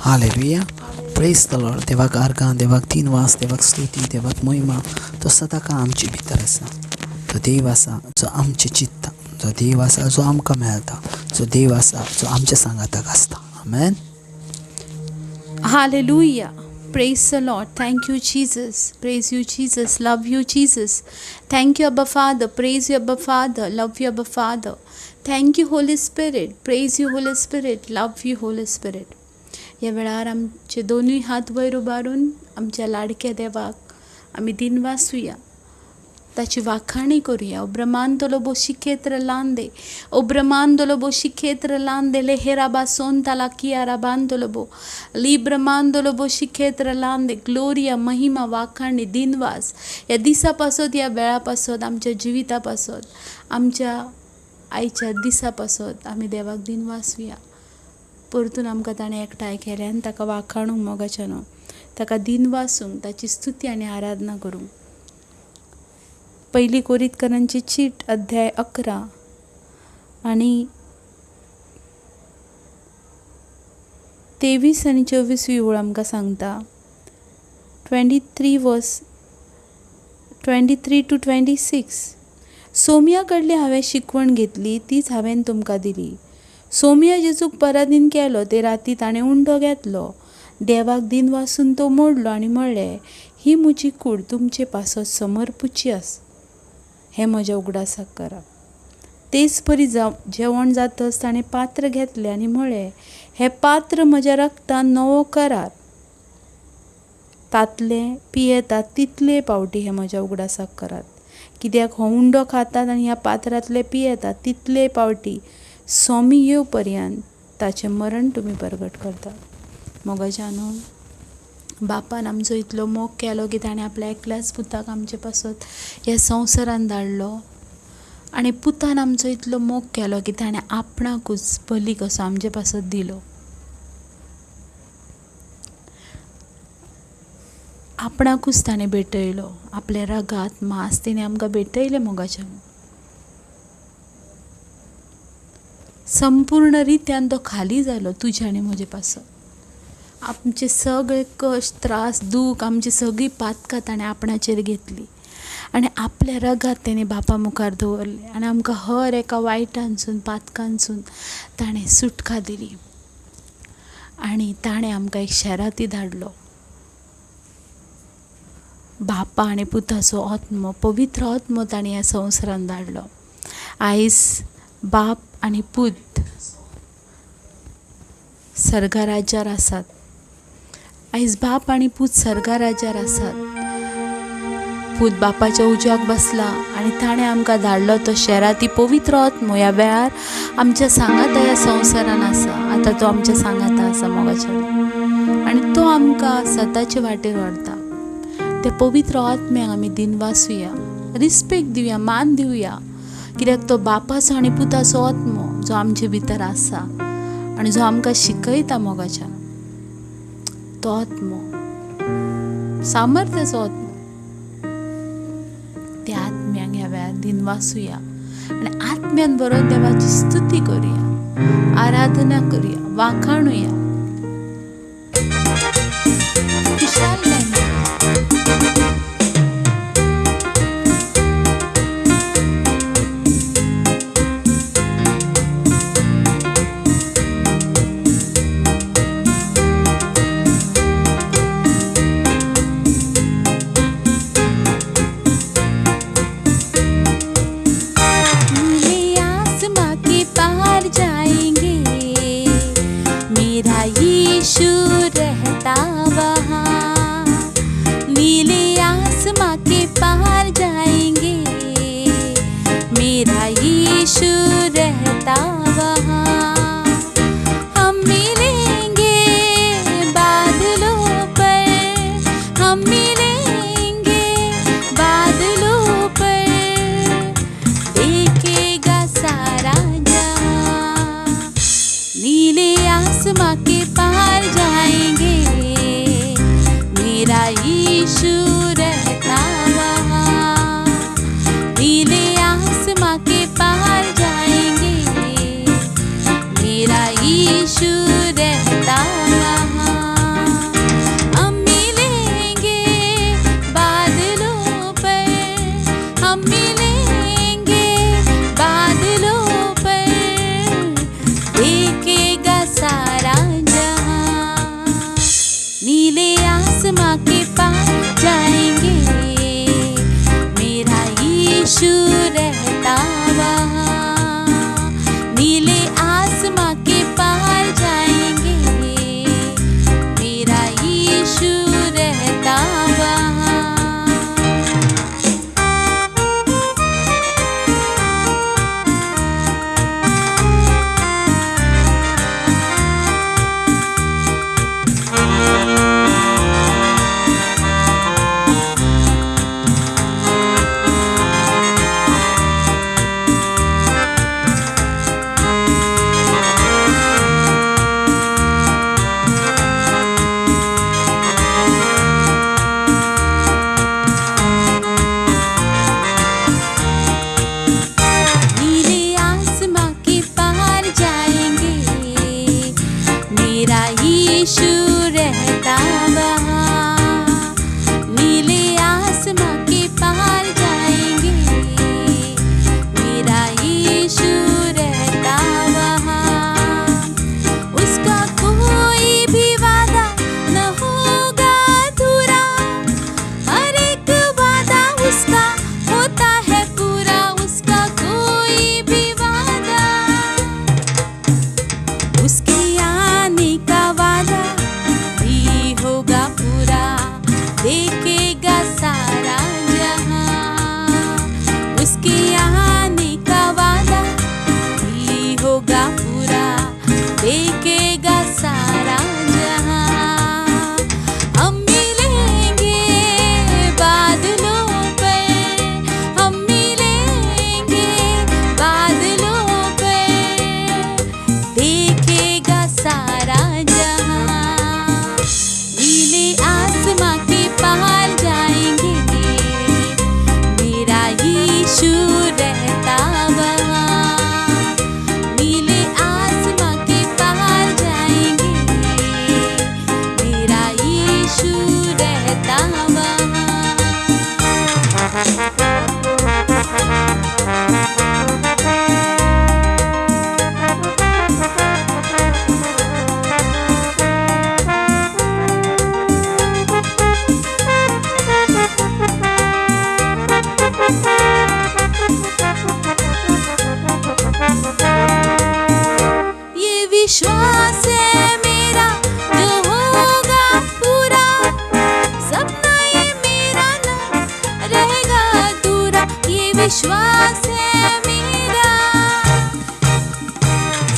Hallelujah, praise the Lord. देवाक आर्गां, देवाक दिनवास, देवाक स्तुती, देवाक महिमा. तो सदांकाळ आमचे भितर आसा. तो देव आसा जो आमचें चित्ता, जो देव आसा जो आमकां मेळटा, जो देव आसा जो आमच्या सांगाताक आसता. आमेन. Hallelujah. Praise the Lord. Thank you, Jesus. Praise you, Jesus. Love you, Jesus. Thank you, Abba Father. Praise you, Abba Father. Love you, Abba Father. Thank you, Holy Spirit. Praise you, Holy Spirit. Love you, Holy Spirit. ह्या वेळार आमचे दोनूय हात वयर उबारून आमच्या लाडक्या देवाक आमी दिनवासुया, ताची वाखाणी करुया. ब्रह्मांतलो शिखेत्र लांदे, ओ ब्रह्मांदलो शिखेत्र लांदे, लेहेराबा सोनताला कियारा बांदलोबो ली ब्रह्मांदलो शिखेत्र लांदे. ग्लोरिया, महिमा, वाखाणी, दिनवास ह्या दिसा पासत, ह्या वेळा पासत, आमच्या जिविता पासत, आमच्या आयच्या दिसा पासत आमी देवाक दिनवासुया. परतून आमकां ताणें एकठांय केलें आनी ताका वाखाणूंक मोगाच्यानो, ताका दिनवासूंक, ताची स्तुती आनी आराधना करूंक. पयली कोरितकरांची चीट अध्याय 11 आनी 23 आनी 24 ओळ आमकां सांगता. 23 वर्स 23 टू 26. सोम्या कडली हांवें शिकवण घेतली तीच हांवें तुमकां दिली. सोम्या जेजूक पराधीन केलो ते राती ताणें उंडो घेतलो, देवाक दिनवासून तो मोडलो आनी म्हणलें, ही म्हजी कूड तुमचे पासत समर्पुची आसा, हें म्हज्या उगडासाक करा. तेच परी जेवण जातच ताणें पात्र घेतलें आनी म्हळें, हें पात्र म्हज्या रक्तान नवो करार, तांतलें पियेतात तितले पावटी हें म्हज्या उगडासाक करात. कित्याक हो उंडो खातात आनी ह्या पात्रांतलें पियेतात तितले पावटी स्वामी येव पर्यंत ताचें मरण तुमी परगट करतात. मोगाच्या न्हू, बापान आमचो इतलो मोग केलो की ताणें आपल्या एकल्याच पुताक आमचे पासत ह्या संवसारान धाडलो, आनी पुतान आमचो इतलो मोग केलो की ताणें आपणाकूच बली कसो आमचे पासत दिलो. आपणाकूच ताणें भेटयलो, आपल्या रगात मांस तेणें आमकां भेटयलें. मोगाच्या संपूर्ण रित्यान तो खाली जालो तुज्या आनी म्हजे पासत. आमचे सगळे कश्ट, त्रास, दूख, आमची सगळीं पातकां ताणें आपणाचेर घेतली आनी आपल्या रगात तेणें बापा मुखार दवरलें आनी आमकां हर एका वायटानसून, पातकांसून ताणें सुटका दिली. आनी ताणें आमकां एक शेराती धाडलो, बापा आनी पुताचो आत्मो, पवित्र आत्मो ताणें ह्या संवसारान धाडलो. आयज बाप आनी पूत सर्गा राज्यार आसात. आयज बाप आनी पूत सर्गा राज्यार आसात. पूत बापाच्या उज्याक बसला आनी ताणें आमकां धाडलो तो शेराती पवित्र आत्मो ह्या वेळार आमच्या सांगाता ह्या संवसारान आसा. आतां तो आमच्या सांगाता आसा मोगाच्या, आनी तो आमकां सताचे वाटेर व्हरता. त्या पवित्र आत्म्याक आमी दिनवासुया, रिस्पेक्ट दिवया, मान दिवया, कित्याक तो बापाचो आनी पुताचो आत्मो जो आमचे भितर आसा आनी जो आमकां शिकयता मोगाच्या, तो आत्मो सामर्थ्याचो आत्मो. त्या आत्म्यांक ह्या वेळार दिनवासुया आनी आत्म्यान बरोवन देवाची स्तुती करुया, आराधना करुया, वाखाणुया. खुशालकाय. जाएंगे मेरा मेरा यीशु रहता वहाँ। नीले आसमां के पार जाएंगे, मेरा यीशु रहता वहाँ। उसका कोई भी वादा न होगा अधूरा, हर एक वादा उसका होता है पूरा। उसका कोई भी वादा, उसके आने का वादा भी होगा पूरा। देखेगा सारा जहां, उसके आने का वादा भी होगा पूरा। देखेगा सारा जहां। हम मिलेंगे बादलों पर, हम मिलेंगे बादलों पर। देखेगा सारा जहां, नीले आसमां के पार जाएंगे, मेरा यीशु रहता वहाँ। नीले आसमां के पार जाएंगे, मेरा यीशु रहता वहाँ। ये विश्वास है मेरा जो होगा पूरा, सपना ये मेरा ना रहेगा अधूरा। ये विश्वास है मेरा,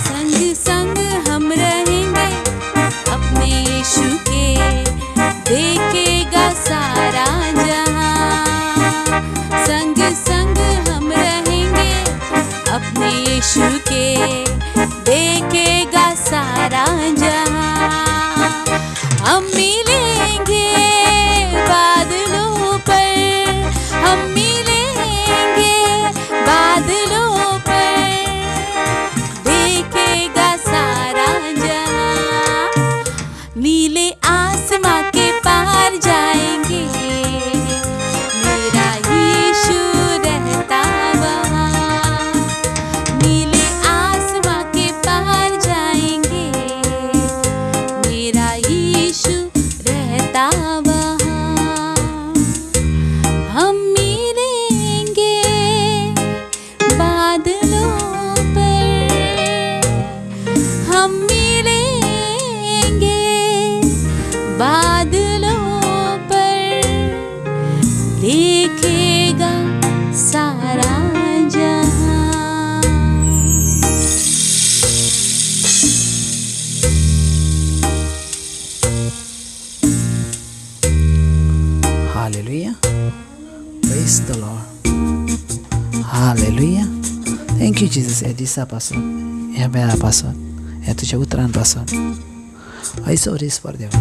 संग संग हम रहेंगे अपने यीशु के। देखेगा सारा जहां, संग संग हम रहेंगे अपने यीशु के। देखेगा सारा जहां। हम मिलेंगे बादलों पर, हम मिलेंगे बादलों पर। देखेगा सारा जहां, नीले आसमां के पार जाएंगे, मेरा यीशु रहता वहाँ। नीले आसमां के पार जाएंगे, मेरा यीशु रहता वहाँ। हम मिलेंगे बादलों पर, हम मिलेंगे बादलों पर। देखेगा सारा जहां। Hallelujah. Praise the Lord. Hallelujah. Thank you Jesus. ह्या दिसा पासून, ह्या वेळा पासून, ह्या तुज्या उतरां पासून ऐसो रिस्पर देवा,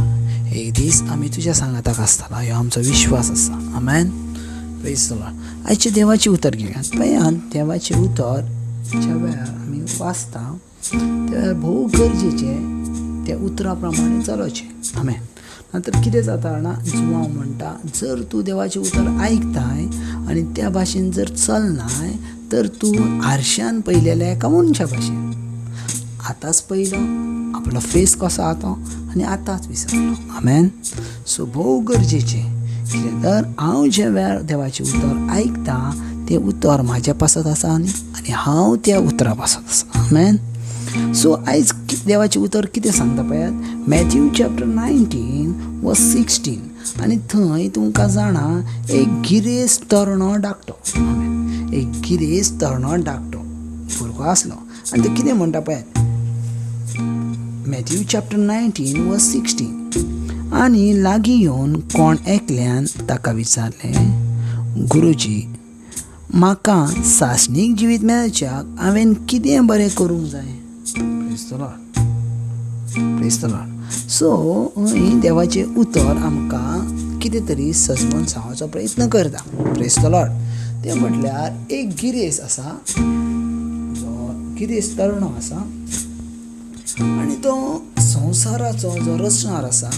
एक दीस आमी तुज्या सांगाताक आसतला, ह्यो आमचो विश्वास आसा. आमेन. Praise the Lord. आयचें देवाचें उतर घेवया. पळयात, देवाचें उतर ज्या वेळार आमी वाचता त्या वेळार भोव गरजेचें त्या उतरा प्रमाणे चलोवचें. आमेन. नंतर कितें जाता जाणा, जुवांव म्हणटा, जर तूं देवाचें उतर आयकताय आनी त्या भाशेन जर चलनाय तर तूं आरशान पळयलेल्या एका मनशा भाशेन. आतांच पळयलो आपलो फेस कसो आहा तो आनी आतांच विसरलो. आमेन. सो भोव गरजेचें कितें तर हांव ज्या वेळार देवाचें उतर आयकता तें उतर म्हाज्या पासत आसा आनी हांव त्या उतरा पासत आसा. आमेन. सो आयज देवाचें उतर कितें सांगता पळयात, मॅथ्यू चॅप्टर 19 वर्स 16. आनी थंय तुमकां जाणा एक गिरेस्त तरणो धाकटो. आमेन. एक गिरेस्त तरणो धाकटो भुरगो आसलो आनी तो कितें म्हणटा पळयात, मॅथ्यू चॅप्टर 19 वर्स 16. आनी लागीं येवन कोण एकल्यान ताका विचारलें, गुरुजी, म्हाका सासणीक जिवीत मेळच्याक हांवें कितें बरें करूंक जाय? Praise the Lord. Praise the Lord. So हें देवाचें उतर आमकां कितें तरी सजमन सांगपाचो प्रयत्न करता. Praise the Lord. तें म्हटल्यार एक गिरेस्त आसा, जो गिरेस्त तरणो आसा आनी तो संवसाराचो जो रचणार आसा,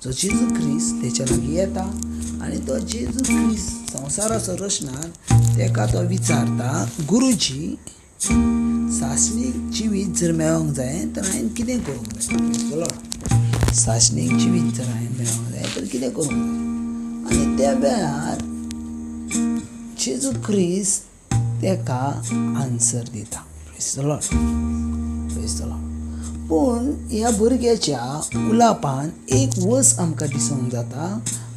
जो जेजू क्रिस्त, तेच्या लागीं येता आनी तो जेजू क्रिस्त संवसाराचो रचणार तेका तो विचारता, गुरुजी, सासणीक जिवीत जर मेळोंक जाय तर हांवें कितें करूंक जाय? सासणीक जिवीत जर हांवें मेळोंक जाय तर कितें करूंक जाय? आनी त्या वेळार जेजू क्रिस्त तेका आन्सर दिता. Praise the Lord, praise the Lord. पूण ह्या भुरग्याच्या उलापान एक वस्त आमकां दिसूंक जाता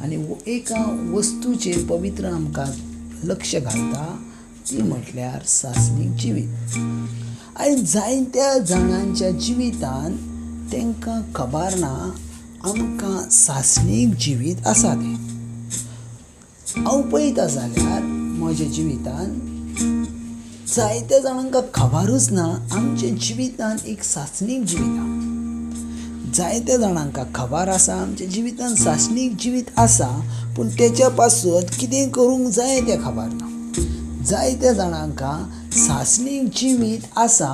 आनी एका वस्तूचेर पवित्र आमकां लक्ष घालता, ती म्हटल्यार सासणीक जिवीत. आनी जायत्या जाणांच्या जिवितान तांकां खबर ना आमकां सासणीक जिवीत आसा तें. हांव पळयता जाल्यार म्हज्या जिवितान जायत्या जाणांक खबरूच ना आमच्या जिवितान एक सासणीक जिवीत आसा. जायत्या जाणांक खबर आसा आमच्या जिवितान सासणीक जिवीत आसा, पूण तेच्या पासून कितें करूंक जाय तें खबर ना. जायत्या जाणांक सासणीक जिवीत आसा,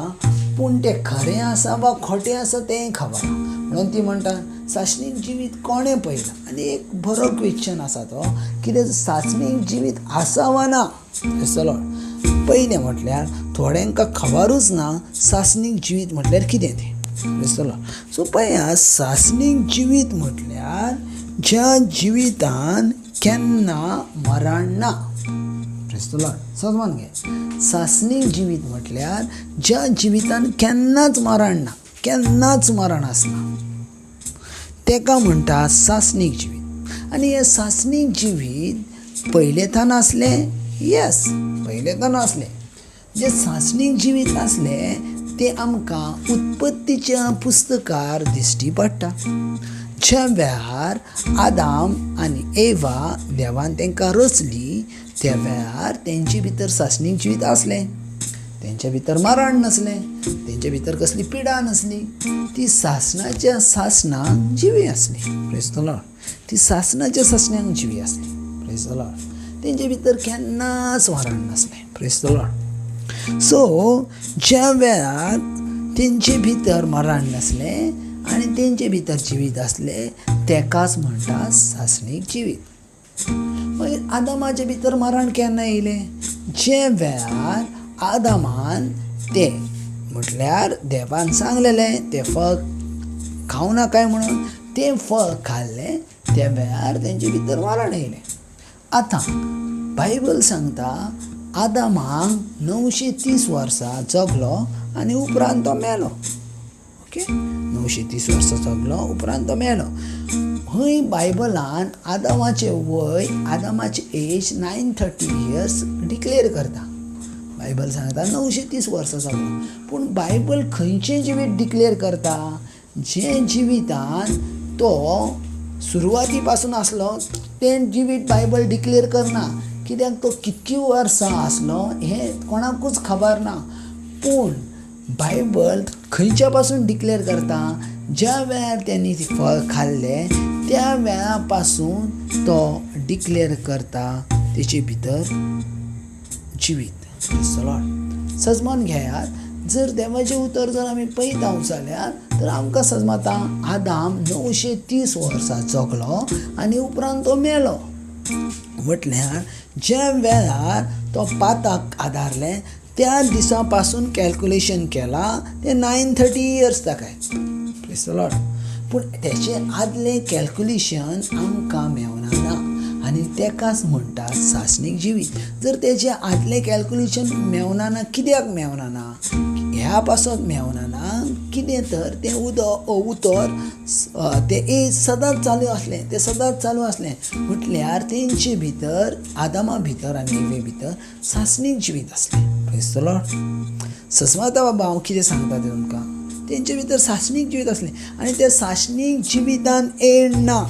पूण तें खरें आसा वा खोटें आसा तेंय खबर ना. म्हणून ती म्हणटा सासणीक जिवीत कोणें पळयलां? आनी एक बरो क्वेश्चन आसा तो, कितें सासणीक जिवीत आसा वा ना? चलो, पयलें म्हटल्यार थोड्यांकां खबरूच ना सासणीक जिवीत म्हटल्यार कितें तें. चलो, सो पळया, सासणीक जिवीत म्हटल्यार ज्या जिवितान केन्ना मरण ना. सजमान घे, सासणीक जिवीत म्हटल्यार ज्या जिवितान केन्नाच मरण ना, केन्नाच मरण आसना, तेका म्हणटा सासणीक जिवीत. आनी हें सासणीक जिवीत पयलेंतान आसलें? येस, पयलेंतान आसलें. जें सासणीक जिवीत आसलें तें आमकां उत्पत्तीच्या पुस्तकार दिश्टी पडटा. ज्या वेळार आदाम आनी एवा देवान तांकां रचली त्या वेळार तेंचे भितर सासणीक जिवीत आसलें, तेंच्या भितर मरण नासलें, तेंच्या भितर कसली पिडा नासली, ती सासणाच्या सासणाक जिवी आसली. Praise the Lord. ती सासणाच्या सासणाक जिवी आसली. Praise the Lord. तेंचे भितर केन्नाच मरण नासलें. Praise the Lord. सो ज्या वेळार तेंचे भितर मरण नासलें आनी तेंचे भितर जिवीत आसलें तेकाच म्हणटा सासणीक जिवीत. मागीर आदामाचे भितर मरण केन्ना येयलें? जे वेळार आदामान तें म्हटल्यार देवान सांगलेलें तें फळ खावं नाकाय म्हणून तें फळ खाल्लें त्या वेळार तेंचे भितर मरण येयलें. आतां बायबल सांगता आदामाक 930 वर्सां जगलो आनी उपरांत तो मेलो. ओके, 930 वर्सां जगलो उपरांत तो मेलो. हय, बायबलान आदामाचें वय, आदामाची एज 930 इयर्स डिक्लेर करता. बायबल सांगता 930 वर्सां जगलो, पूण बायबल खंयचें जिवीत डिक्लेर करता? जें जिवितान तो सुरवाती पासून आसलो तें जिवीत बायबल डिक्लेर करना. कित्याक तो कितकी वर्सां आसलो हें कोणाकूच खबर ना. पूण बायबल खंयच्या पासून डिक्लेर करता? ज्या वेळार त्यांनी फळ खाल्लें त्या वेळा पासून तो डिक्लेर करता तेचे भितर जिवीत. सजमान घेयात, जर देवाचें उतर जर आमी पळयता जाल्यार तर आमकां सजमाता आदाम 930 वर्सां जगलो आनी उपरांत तो मेलो. म्हटल्यार ज्या वेळार तो पाताक आदारलें त्या दिसा पासून कॅल्कुलेशन केलां तें 930 इयर्स दाखय. Praise the Lord. पूण तेचें आदलें कॅल्कुलेशन आमकां मेवना ना आनी तेकाच म्हणटा सासणीक जिवीत. जर तेचें आदलें कॅल्कुलेशन मेवना ना, कित्याक मेवना ना? ह्या पासत मेवना ना कितें तर तें उतर तें एज सदांच चालू आसलें, तें सदांच चालू आसलें. म्हटल्यार तेंचे भितर आदामा भितर आनी एवे भितर सासणीक जिवीत आसलें. Praise the Lord. सजमाता बाबा हांव कितें सांगता तें तुमकां, तेंचे भितर सासणीक जिवीत आसलें आनी त्या सासणीक जिवितान एंड ना.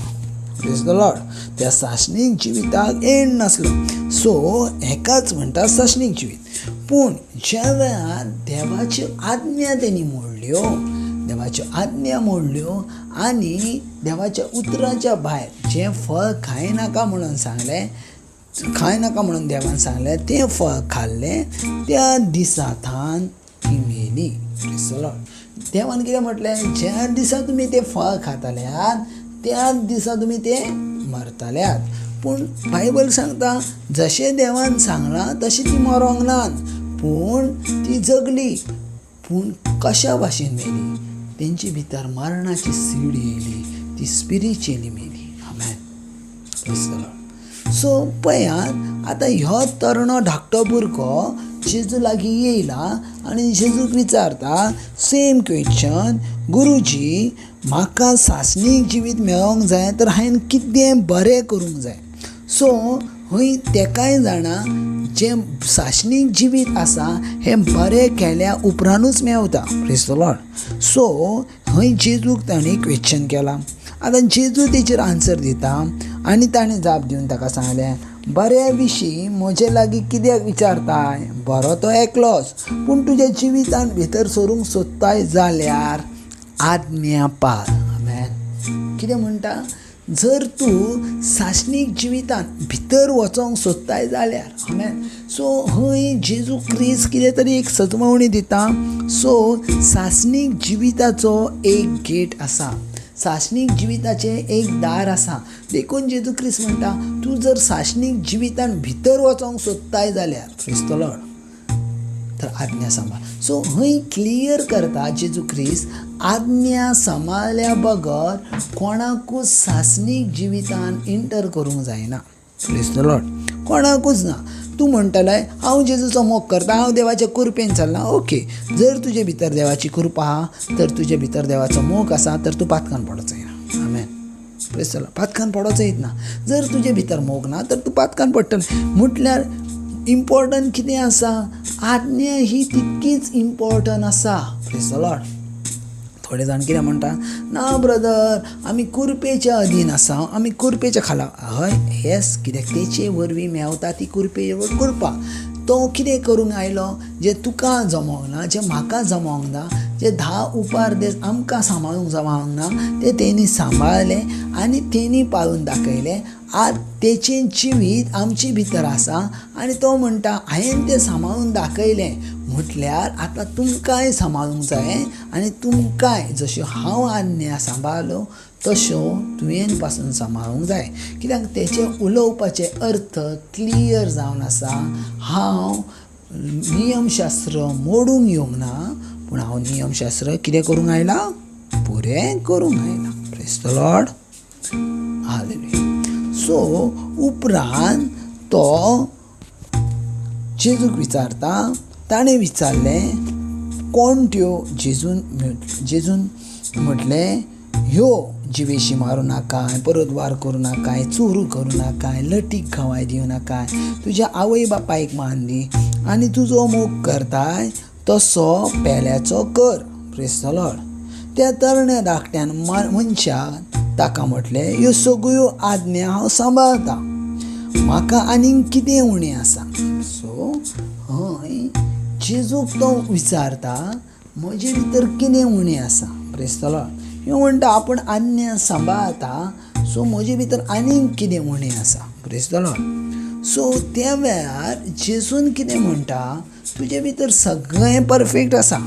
Praise the Lord. त्या सासणीक जिविताक एंड नासलो. सो हेकाच म्हणटा सासणीक जिवीत. पूण ज्या वेळार देवाच्यो आज्ञा तेणी मोडल्यो, देवाच्यो आज्ञा मोडल्यो आनी देवाच्या उतराच्या भायर जें फळ खायनाका म्हणून सांगलें, खायनाका म्हणून देवान सांगलें तें फळ खाल्लें, त्या दिसा थावन ती मेली. Praise the Lord. देवान कितें म्हटलें, ज्या दिसा तुमी तें फळ खाताल्यात त्या दिसा तुमी ते मरताल्यात. पूण बायबल सांगता जशें देवान सांगलां तशें ती मरोंक नात, पूण ती जगली. पूण कशा भाशेन मेली? तेंचे भितर मरणाची सीड येयली, ती स्पिरिच्युअली मेली. आमेन. Praise the Lord. सो पळयात आतां ह्यो तरणो धाकटो भुरगो जेजू लागीं येयला आनी जेजूक विचारता सेम क्वेश्चन, गुरुजी म्हाका सासणीक जिवीत मेळोंक जाय तर हांवें कितें बरें करूंक जाय. सो हय तेकाय जाणा जें सासणीक जिवीत आसा हें बरें केल्या उपरांतूच मेवता. Praise the Lord. सो हय जेजूक ताणें क्वेश्चन केलां. आतां जेजू तेचेर आन्सर दिता आनी ताणें जाप दिवन ताका सांगलें, बऱ्या विशीं म्हजे लागीं कित्याक विचारताय? बरो तो एकलोच, पूण तुज्या जिवितान भितर सरूंक सोदताय जाल्यार आज्ञा पाळ. आमेन. कितें म्हणटा? जर तूं सासणीक जिवितान भितर वचोंक सोदताय जाल्यार. आमेन. सो हय जेजू क्रिस्त कितें तरी एक सजमवणी दिता. सो सासणीक जिविताचो एक गेट आसा, सासणीक जिविताचें एक दार आसा. देखून जेजू क्रिस्त म्हणटा तूं जर सासणीक जिवितान भितर वचोंक सोदताय जाल्यार, प्रेज the Lord, तर आज्ञा सांबाळ. सो हय क्लियर करता जेजू क्रिस्त, आज्ञा सांबाळ्ळ्या बगर कोणाकूच सासणीक जिवितान इंटर करूंक जायना. प्रेज the Lord. कोणाकूच ना. तूं म्हणटलें हांव जेजूचो मोग करता, हांव देवाच्या कृपेन चल्लां. ओके, जर तुजे भितर देवाची कृपा आहा तर तुजे भितर देवाचो मोग आसा तर तूं पातकान पडोचो ना. आमेन. Praise the Lord. पातकान पडोचो ना. जर तुजे भितर मोग ना तर तूं पातकान पडटलें. म्हटल्यार इम्पॉर्टंट कितें आसा? आज्ञा ही तितकीच इम्पॉर्टंट आसा. Praise the Lord. थोडे जाण कितें म्हणटा, ना ब्रदर आमी कुरपेच्या अधीन आसा, आमी कुरपेच्या खाला. हय, येस, कित्याक तेचे वरवीं मेवता ती कुरपे कृपा. तो कितें करूंक आयलो? जें तुका जमोंक ना, जें म्हाका जमोंक ना, जे 10 उपार दीस आमकां सांबाळूंक जमोंक ना ते तेणी सांबाळ्ळें आनी तेणी पाळून दाखयलें. आज तेचें जिवीत आमचे भितर आसा आनी तो म्हणटा हांवें तें सांबाळून दाखयलें, म्हटल्यार आतां तुमकांय सांबाळूंक जाय आनी तुमकांय जश्यो हांव आज्ञा सांबाळ्ळो तश्यो तुवें पासून सांबाळूंक जाय. कित्याक तेचें उलोवपाचे अर्थ क्लियर जावन आसा. हांव नियमशास्त्र मोडूंक येवंक ना, पूण हांव नियमशास्त्र कितें करूंक आयलां? पुरें करूंक आयलां. Praise the Lord. Hallelujah. So उपरांत तो जेजूक विचारता, ताणें विचारलें कोण त्यो? जेजून म्हटलें ह्यो जिवेशी मारूं नाकाय, परतवार करूं नाकाय, चोरू करूं नाकाय, लटीक खवाय दिवं नाकाय, तुज्या आवय बापायक मान दी आनी तुजो मोग करताय तसो पेल्याचो कर. Praise the Lord. त्या तरण्या धाकट्यान मनशान ताका म्हटलें ह्यो सगळ्यो आज्ञा हांव सांबाळता, म्हाका आनीक कितें उणें आसा? सो हय जेजूक तो विचारता म्हजे भितर कितें उणें आसा. Praise the Lord. ह्यो म्हणटा आपूण आज्ञा सांबाळता, सो म्हजे भितर आनीक कितें उणें आसा. Praise the Lord. सो त्या वेळार जेजून कितें म्हणटा, तुजे भितर सगळें परफेक्ट आसा,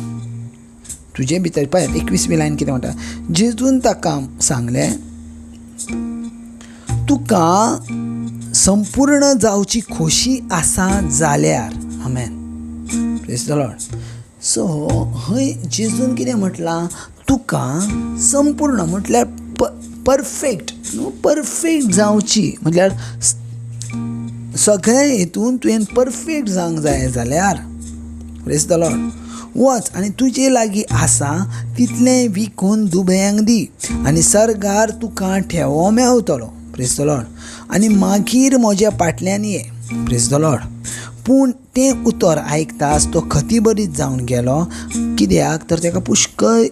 तुजे भितर. पळयात 21वी लायन कितें म्हणटा, जेजून ताका सांगलें तुका संपूर्ण जावची खोशी आसा जाल्यार. आमेन. Praise the Lord. सो हय जेजून कितें म्हटलां, तुका संपूर्ण म्हटल्यार परफेक्ट न्हू, परफेक्ट जावची म्हटल्यार सगळें हेतून तुवें परफेक्ट जावंक जाय जाल्यार. Praise the Lord. वच आनी तुजे लागीं आसा तितलें विकून दुबळ्यांक दी आनी सर्गार तुका ठेवो मेवतलो. Praise the Lord. आनी मागीर म्हज्या फाटल्यान ये. Praise the Lord. पूण तें उतर आयकताच तो खतीबरीत जावन गेलो, कित्याक तर ताका पुष्कळ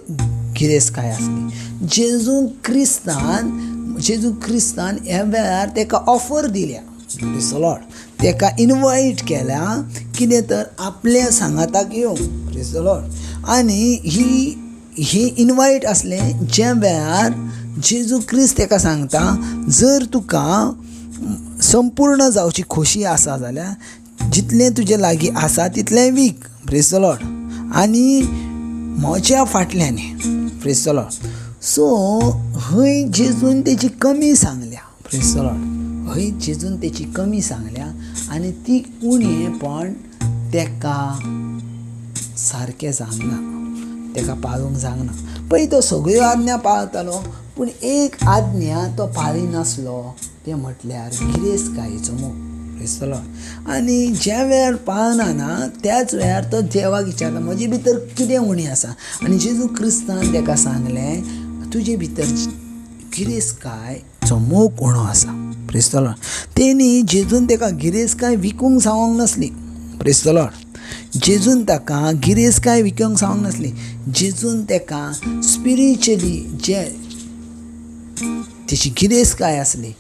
गिरेस्तकाय आसली. जेजू क्रिस्तान ह्या वेळार ताका ऑफर दिल्या. Praise the Lord. ताका इनवायट केल्या कितें तर आपल्या सांगाताक येवंक. Praise the Lord. आनी ही इनवायट आसलें ज्या वेळार जेजू क्रिस्त ताका सांगता जर तुका संपूर्ण जावची खोशी आसा जाल्यार जितलें तुजे लागीं आसा तितलें वीक. Praise the Lord. आनी म्हज्या फाटल्यान प्रेज the Lord. सो हय जेजून तेची कमी सांगल्या, प्रेज the Lord, हय जेजून तेची कमी सांगल्या आनी ती उणेपण तेका सारकें जावंक ना, तेका पाळूंक जावंक ना. पळय तो सगळ्यो आज्ञा पाळतालो पूण एक आज्ञा तो पाळिनासलो, तें म्हटल्यार गिरेस्तकायेचो मोग, प्रेज the Lord. आनी ज्या वेळार पाळना ना त्याच वेळार तो देवाक विचारता म्हजे भितर कितें उणें आसा, आनी जेजू क्रिस्तान तेका सांगलें तुजे भितर गिरेस्तकायचो मोग उणो आसा, प्रेज the Lord. तेणी जेजून तेका गिरेस्तकाय विकूंक सांगूंक नासली, प्रेज the Lord, जेजून ताका गिरेस्तकाय विकूंक सांगूंक नासली, जेजून तेका स्पिरिच्युअली जे तेची गिरेस्तकाय आसली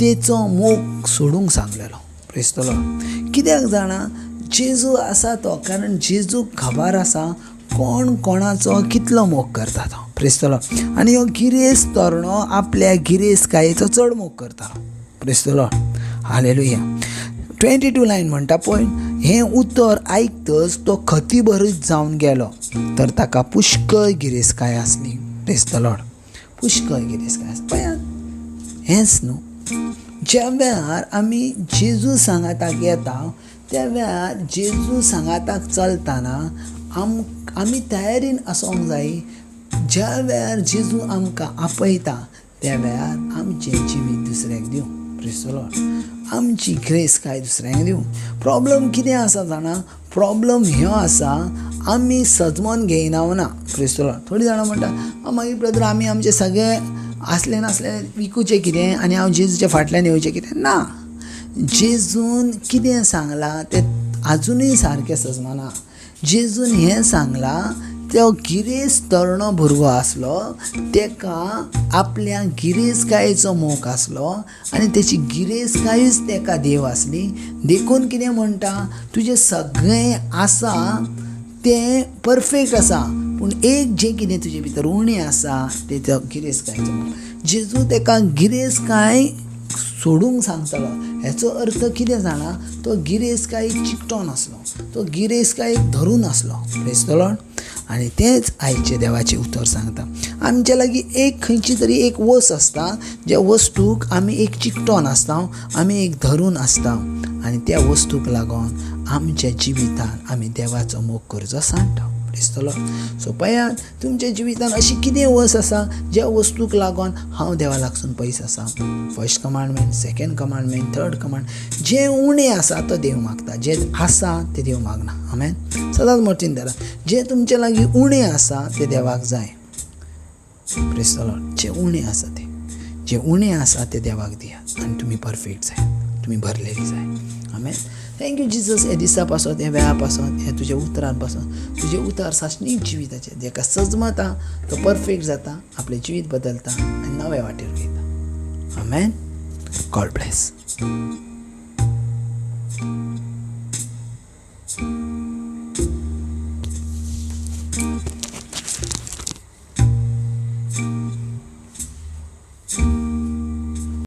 तेचो मोग सोडूंक सांगलेलो, प्रेज the Lord. कित्याक जाणा जेजू आसा तो, कारण जेजूक खबर आसा कोण कोणाचो कितलो मोग करता तो, प्रेज the Lord. आनी हो गिरेस्त तरणो आपल्या गिरेस्तकायेचो चड मोग करतालो, प्रेज the Lord, hallelujah. 22 line म्हणटा पळय, हें उतर आयकतच तो खतीभरीत जावन गेलो, तर ताका पुष्कळ गिरेस्तकाय आसली, प्रेज the Lord, पुष्कळ गिरेस्तकाय आसली. पळयात हेंच न्हू, ज्या वेळार आमी जेजू सांगाताक येता त्या वेळार जेजू सांगाताक चलतना आमी तयारीन आसूंक जाय. ज्या वेळार जेजू आमकां आपयता त्या वेळार आमचें जिवीत दुसऱ्याक दिवं, प्रेज the Lord, आमची गिरेस्तकाय दुसऱ्यांक दिवं. प्रॉब्लम कितें आसा जाणा, प्रॉब्लम ह्यो आसा आमी सजमोन घेयना ना, प्रेज the Lord. थोडीं जाणां म्हणटा मागीर ब्रदर आमी आमचे सगळे आसले नासले विकूचें कितें आनी हांव जेजूच्या फाटल्यान येवचें कितें ना. जेजून कितें सांगलां तें आजुनूय सारकें सजमना. जेजून हें सांगलां तो गिरेस्त तरणो भुरगो आसलो तेका आपल्या गिरेस्तकायेचो मोग आसलो आनी तेची गिरेस्तकायूच तेका देव आसली, देखून कितें म्हणटा तुजें सगळें आसा तें परफेक्ट आसा पूण एक जें कितें तुजे भितर उणें आसा तें तो गिरेस्तकायेचो मोग. जेजू तेका गिरेस्तकाय सोडूंक सांगतालो, हेचो अर्थ कितें जाणा, तो गिरेस्तकायेक चिकटोन आसलो, तो गिरेस्तकायेक धरून आसलो, प्रेज the Lord. आनी तेंच आयचें देवाचें उतर सांगता, आमच्या लागीं एक खंयची तरी एक वस्त आसता ज्या वस्तूक आमी एक चिकटोन आसता, आमी एक धरून आसता आनी त्या वस्तूक लागून आमच्या जिवितान आमी देवाचो मोग करचो सांडटा, प्रेज the Lord. सो पळयात तुमच्या जिवितान अशी कितें वस्त आसा ज्या वस्तूक लागून हांव देवा लागसून पयस आसा. First commandment, second commandment, third command, जें उणें आसा तो देव मागता, जें आसा तें देव मागना. आमेन. सदांच मतीन धरा, जें तुमच्या लागीं उणें आसा तें देवाक जाय, प्रेज the Lord. जें उणें आसा तें, जें उणें आसा तें देवाक दियात आनी तुमी परफेक्ट जाय, तुमी भरलेली जाय. आमेन. Thank you Jesus, हे दिसा पासत, हे वेळा पासत, हे तुज्या उतरान पासत, तुजें उतर सासणीक जिविताचें, जेका सजमता तो परफेक्ट जाता, आपलें जिवीत बदलता आनी नव्या वाटेर वयता. आमेन. God bless.